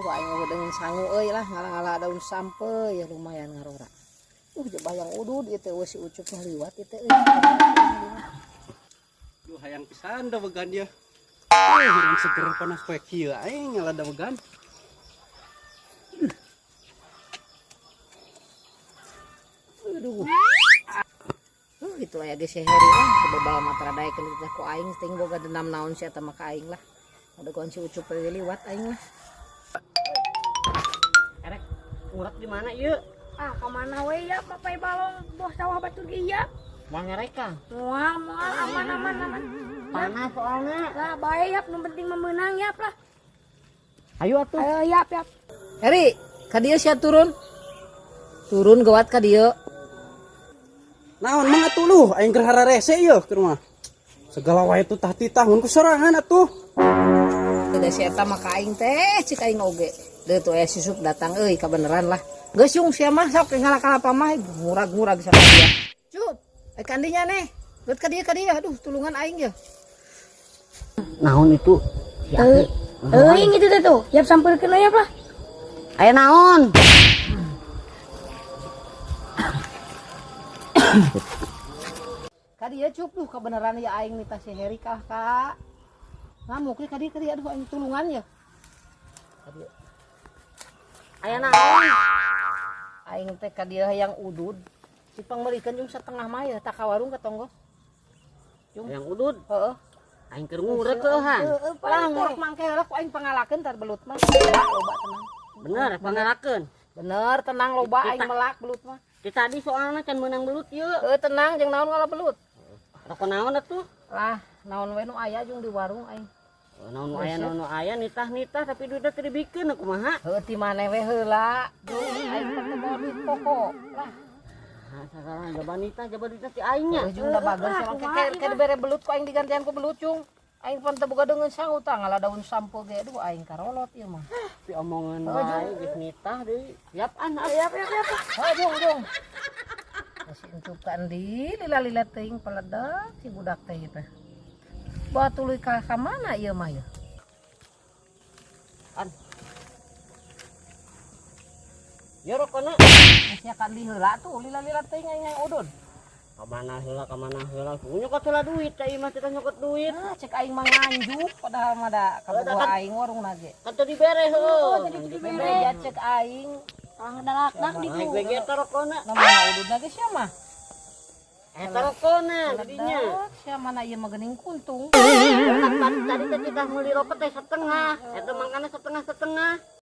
Aing mah dengan sangu euy lah ngala-ngala daun sampeu ya lumayan ngarora. Bayang udud ieu teh si Ucup mah liwat ieu teh euy. Duh hayang pisan dawegan dia. Urang seger panas poe kieu aing ngala dawegan. Aduh. Itu aya ge si Heri lah sebebal matra daekeun teh ku aing ting boga dendam naon sia eta mah ka aing lah. Dagoan si Ucup teh liwat aing lah. Erek ngurek di mana ieu? Ah, ka mana we ya papai balong boh sawah batur ge ya. Moal ngereka. Moal moal aman aman aman. Panas soalnya. Lah bae yap nu penting mah meunang yap lah. Ayo atuh. Ayo yap yap. Heri, ka dieu sia turun. Turun gawat ka dieu. Naon mang atuh luh aing keur hararese ieu keur mah. Segala wae tuh tah titah mun ku sorangan atuh. Teu si eta mah ka aing teh cik aing oge. Deuh tuh aya si Sup datang euy kabeneran lah. Geus yung sia mah sok ngala-kalapa mah murag-murag sama dia. Cup, kandinya neh. Geut ka dieu aduh tulungan aing ya. Naon itu? Si Aki. Euing itu teh tuh. Yap sampeurkeun yap lah. Aya naon? Ka dieu cup duh kabeneran ya aing nitah si Heri kalah ka. Ngamuk ka dieu aduh aing tulungan ya. Ka dieu. Aya naon? Aing teh ka dieu hayang udud. Si pangmeulikeun jeung setengah mah ya tak ka warung ka tonggo. Jung. Hayang udud. Heeh. Aing keur ngurek heuhan. Heeh, lah ngurek mangke heula ku aing pangalakeun tar belut mah. Loba tenang. Bener pangalakeun. Bener tenang loba aing melak belut mah. Di tadi soalna can meunang belut ieu. Heuh tenang jeung naon ngala belut. Rokok naon atuh? Lah naon we nu aya jeung di warung aing. Oh, naon nu aya naon nu aya nitah-nitah tapi duitna teu dibikeun kumaha? Heuh ti maneh we heula. Aing teh teu bawa duit pokok. Lah Nah, sasaran jaba nitah jaba duitna ti aing nya. heuh jeung da bageus sia mah ke dibere belut ku aing digantian ku belut cung. Aing pan teu boga deungeun sangu tah ngala daun sampeu ge aduh aing karolot ieu mah. Pi omongan wae geus nitah deui. Siap an. Yap yap yap. Heuh jung jung. Masih encup ka endi lila-lila teuing peledak si budak teh ieu teh. Bawa tuluy ka mana ieu mah ya? An. Ya rokona. Sia ka endi heula tuh lila-lila teuing aing hayang udud. Ka mana heula ka mana heula. Nyokot heula duit cai mah teh nyokot duit. Ah, cek aing mah nganjuk padahal mah da kabogoh aing warung ge. Kan teu dibere heuh. Bebeja cek aing. Ah dalak-dak di Naik we ge eta rokona. Nah mana ududna ge sia mah? Eta rokona didinya. Sia mana ieu mah geuning kuntung. Tadi teh kita meuli rokok teh setengah. Eta mangkana setengah-setengah.